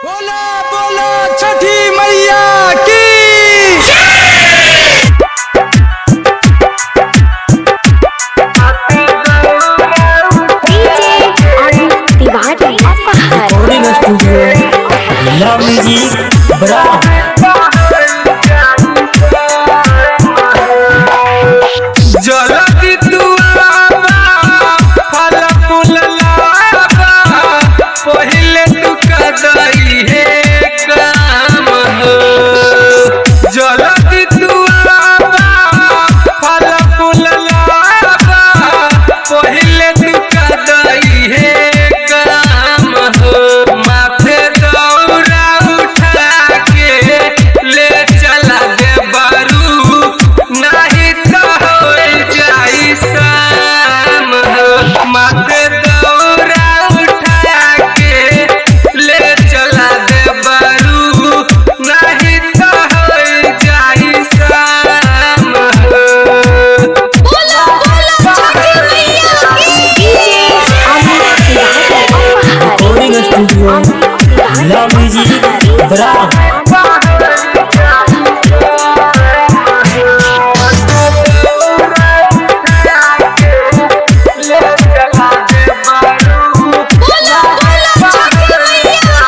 बोला बोला छठी मैया की। DJ Amit Tiwari Apahar. Recording studio love music बड़ा। जल्दी तू आवा, फल फूल लावा, पहिले तू कदई हे काम हो। जल्दी तू आवा, फल फूल लावा, पहिले तू कदई हे काम हो। माथे दौरा उठा के ले चला दे बारू, नहीं तो हो जाई शाम हो। माथे दौरा उठा के ले चला दे बारू, नहीं तो हो जाई शाम हो। बोला बोला छठी मैया की। DJ Amit Tiwari Apahar. Recording studio love music बड़ा। बोला बोला छठी मैया की।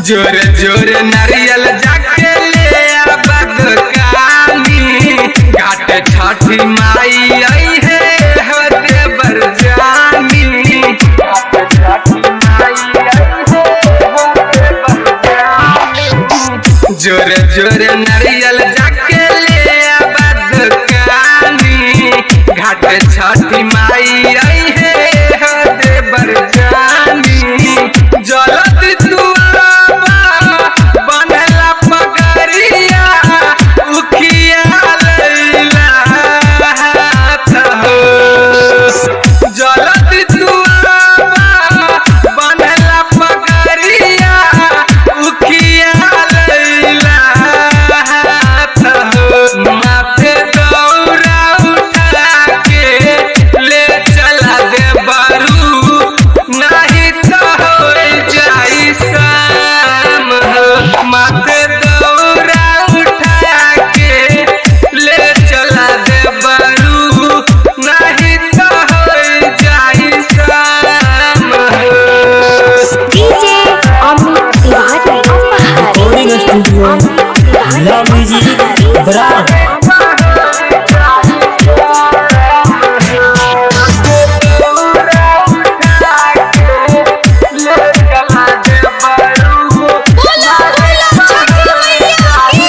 जोरे जोरे नारियल जाके ले आबा दुकानी, घाट छठी माई आई है होते बरजानी। घाट छठी माई आई है होते बरजानी। जोरे जोरे नारियल जाके ले आबा दुकानी, घाट छठी माई आई है होते बरजानी। जलद तू आवा, बन्हला पगड़िया, उखिया लैला हाथ हो। जलद तू आवा, बन्हला पगड़िया, उखिया लैला हाथ हो। माथे दौरा उठा के ले चला दे बारू, नहीं तो हो जाई शाम हो। माथे दौरा उठा के ले चला दे बारू, नहीं तो हो जाई शाम हो। DJ Amit Tiwari Apahar. Recording studio love music बड़ा। बोला बोला छठी मैया की।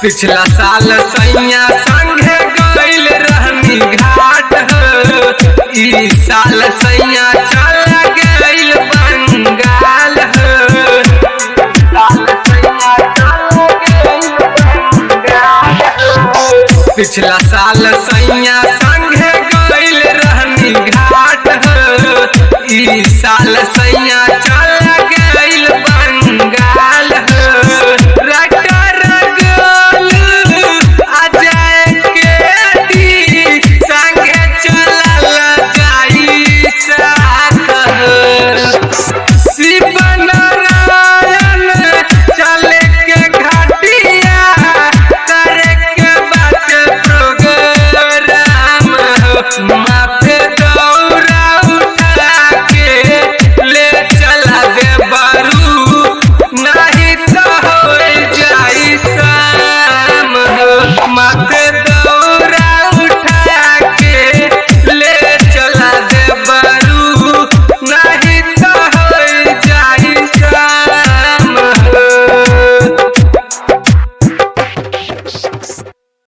पिछला साल सैया संगे गइल रहनी घाट हो, ई साल सैया चल गइल बंगाल हो। साल सैया चल गइल बंगाल हो। पिछला साल